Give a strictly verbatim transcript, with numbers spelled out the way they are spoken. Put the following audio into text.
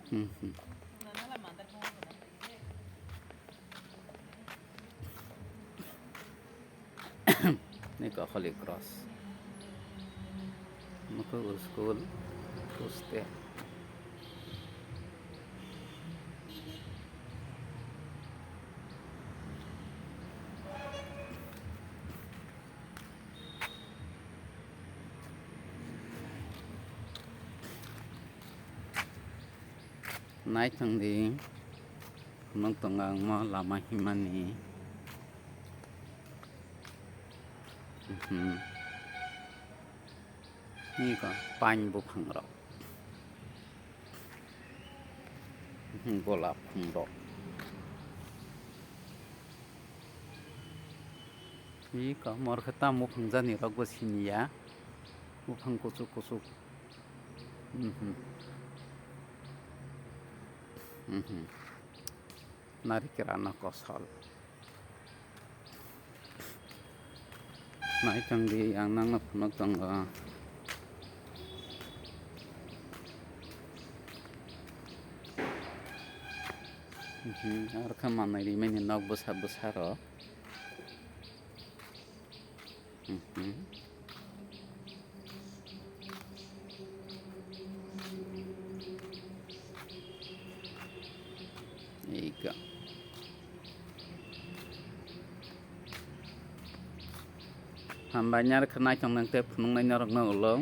Hmm, hmm. Niko Holy Cross. Muku school, hostel. Naithang di, phunuk tongo ang mo lama himani. Mhm. Niko pain buphang rok. Mhm, golap phung rok. Niko mor khe tam buphang jani rok bo siniya. Buphang kuchuk kuchuk. Mhm. Mhm. Narikra no kosol. Naitong di ang nangno phunuk tongo. Mhm, aro khe manwi rimani nok bwsa bwsa rok. Mhm. Ika. Hambai ni aro khe naithok nang tei phunuknai norokno ulo.